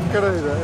ఇక్కడ ಇದೆ.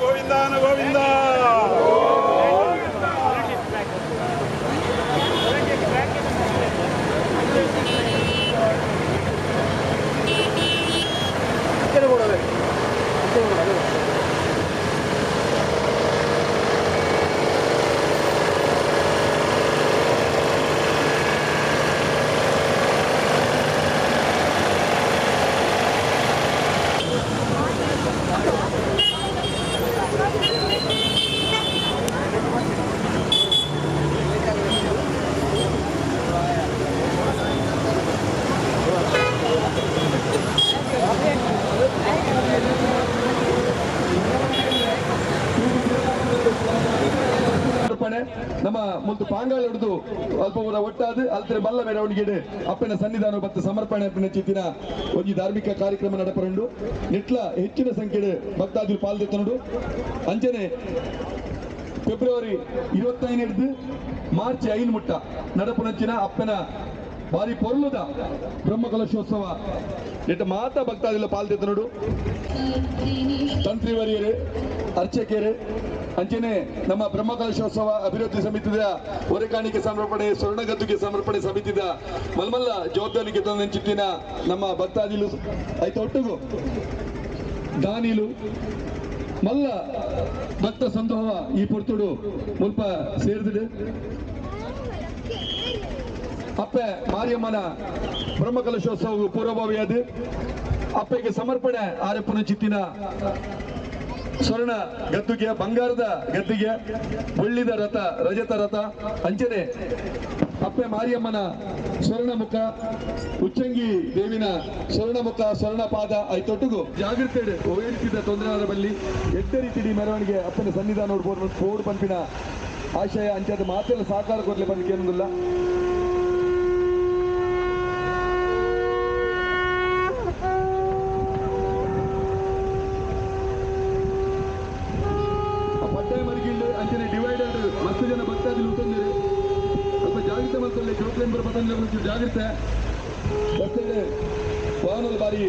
ಗೋವಿಂದಾನ ಗೋವಿಂದ. ನಮ್ಮ ಮುಲ್ತು ಪಾಂಗಾಳ ಹಿಡಿದು ಅಲ್ಪ ಊರ ಒಟ್ಟಾದ ಅಲ್ತರ ಬಲ್ಲ ಮೆರವಣಿಗೆ ಅಪ್ಪನ ಸನ್ನಿಧಾನ ಮತ್ತು ಸಮರ್ಪಣೆ ಅಪ್ಪನ ಚಿತ್ತಿನ ಒಂದು ಧಾರ್ಮಿಕ ಕಾರ್ಯಕ್ರಮ ನಡಪರಂಡು ನಿಟ್ಲ ಹೆಚ್ಚಿನ ಸಂಖ್ಯೆ ಭಕ್ತಾದಿಗಳು ಪಾಲ್ದೆತ್ತನುಡು. ಅಂಚನೆ ಫೆಬ್ರವರಿ 25 ಹಿಡಿದು ಮಾರ್ಚ್ 5 ಮುಟ್ಟ ನಡಪುನಂಚಿನ ಅಪ್ಪನ ಭಾರಿ ಪೊರ್ಲುದ ಬ್ರಹ್ಮಕಲಶೋತ್ಸವ ನೆಟ್ಟ ಮಾತಾ ಭಕ್ತಾದಿಗಳು ಪಾಲ್ದೆತ್ತನುಡು. ತಂತ್ರಿವರಿಯರು, ಅರ್ಚಕರು, ಅಂಚನೆ ನಮ್ಮ ಬ್ರಹ್ಮಕಲಶೋತ್ಸವ ಅಭಿವೃದ್ಧಿ ಸಮಿತಿಯ ಹೊರೆಕಾಣಿಕೆ ಸಮರ್ಪಣೆ, ಸ್ವರ್ಣಗದ್ದುಗೆ ಸಮರ್ಪಣೆ ಸಮಿತಿದ ಮಲ್ಮಲ್ಲ ಜವಾಬ್ದಾರಿಗೆ ತಂದಂಚಿತ್ತಿನ ನಮ್ಮ ಭಕ್ತಾದಿಲು ಆಯ್ತ ಒಟ್ಟಿಗೂ ದಾನಿಲು ಮಲ್ಲ ಭಕ್ತ ಸಂದೋಹ ಈ ಪೊರ್ತುಡು ಮುಲ್ಪ ಸೇರಿದಿದೆ. ಅಪ್ಪೆ ಮಾರಿಯಮ್ಮನ ಬ್ರಹ್ಮಕಲಶೋತ್ಸವ ಪೂರ್ವಭಾವಿಯಾದ ಅಪ್ಪೆಗೆ ಸಮರ್ಪಣೆ ಆರಪ್ಪನ ಚಿತ್ತಿನ ಸ್ವರ್ಣ ಗದ್ದುಗೆ, ಬಂಗಾರದ ಗದ್ದುಗೆ, ಬೆಳ್ಳಿದ ರಥ, ರಜತ ರಥ, ಅಂಚನೆ ಅಪ್ಪೆ ಮಾರಿಯಮ್ಮನ ಸ್ವರ್ಣಮುಖ, ಉಚ್ಚಂಗಿ ದೇವಿನ ಸ್ವರ್ಣಮುಖ, ಸ್ವರ್ಣಪಾದ ಐತೊಟ್ಟಿಗೂ ಜಾಗೃತೆ ಓಡಿಸಿದ ತೊಂದರೆ ಬಲ್ಲಿ ಎಡ್ಡ ರೀತಿ ಮೆರವಣಿಗೆ ಅಪ್ಪನ ಸನ್ನಿಧಾನ ಬೋರ್ಡ್ ಪಂಪಿನ ಆಶಯ ಅಂಚಾದ ಮಾತೆಲ್ಲ ಸಹಕಾರ ಕೊಡ್ಲಿ ಬಂದಿಗೆ ಏನೊಂದಿಲ್ಲ. ಅಂಚನೆ ಡಿವೈಡರ್ ಮಸ್ತ್ ಜನ ಭಕ್ತಾದಿಲು ಉಂಟಂದಿರು, ಸ್ವಲ್ಪ ಜಾಗೃತೆ ಮಲ್ತೊಲ್ಲೆ ಜೋಕ್ಲೆಂಬರ್ ಪತಂಜಲಿ ಜಾಗೃತೆ ರಸ್ತೆ ವಾಹನದ ಬಾರಿ.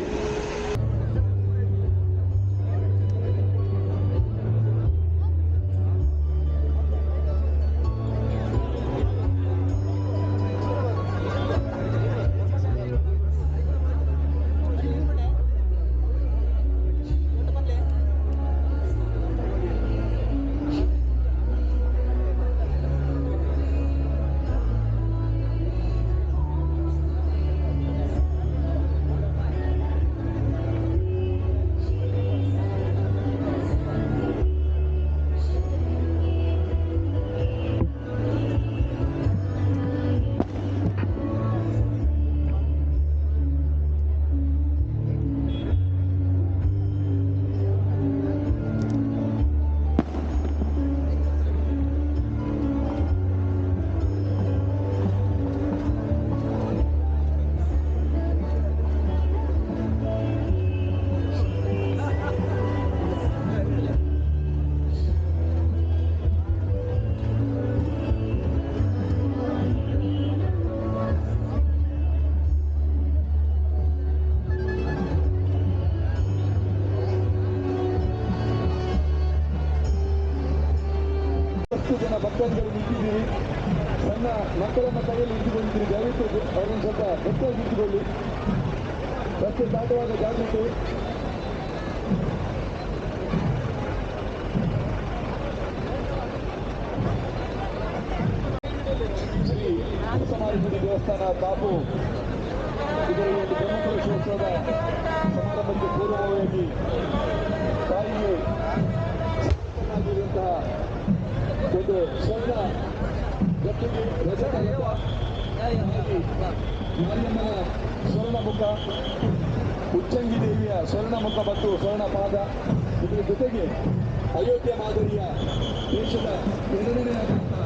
ಜನ ಭಕ್ತಾದಿಗಳು ನಿಂತಿದ್ದೀರಿ, ಸಣ್ಣ ಮಕ್ಕಳನ್ನ ಕೈಯಲ್ಲಿ ಇಟ್ಟುಕೊಂಡಿದ್ದೀರಿ, ದಯವಿಟ್ಟು ಅವರನ್ನು ಸ್ವಲ್ಪ ಗಟ್ಟಿಯಾಗಿ ಇಟ್ಟುಕೊಳ್ಳಿ. ರಸ್ತೆ ದಾಟುವಾಗ ಜಾಗೃತಿ. ಶ್ರೀ ಅರಸಮಾರೇಶ್ವರಿ ದೇವಸ್ಥಾನ ಕಾಪು ಇದರ ಒಂದು ಬ್ರಹ್ಮಕಲಶೋತ್ಸವದ ಸಮಾರಂಭಕ್ಕೆ ಪೂರ್ವಭಾವಿಯಾಗಿ ತಾಯಿಗೆ ಆಗಿರುವಂತಹ ಒಂದು ಸ್ವರ್ಣ ಗದ್ದುಗೆ, ರಜತ ಮಾರಿಯಮ್ಮನ ಸ್ವರ್ಣಮುಖ, ಉಚ್ಚಂಗಿ ದೇವಿಯ ಸ್ವರ್ಣಮುಖ ಮತ್ತು ಸ್ವರ್ಣಪಾದ, ಇದರ ಜೊತೆಗೆ ಅಯೋಧ್ಯೆ ಮಾದರಿಯ ದೇಶದ ಎರಡನೆಯದಾದಂತಹ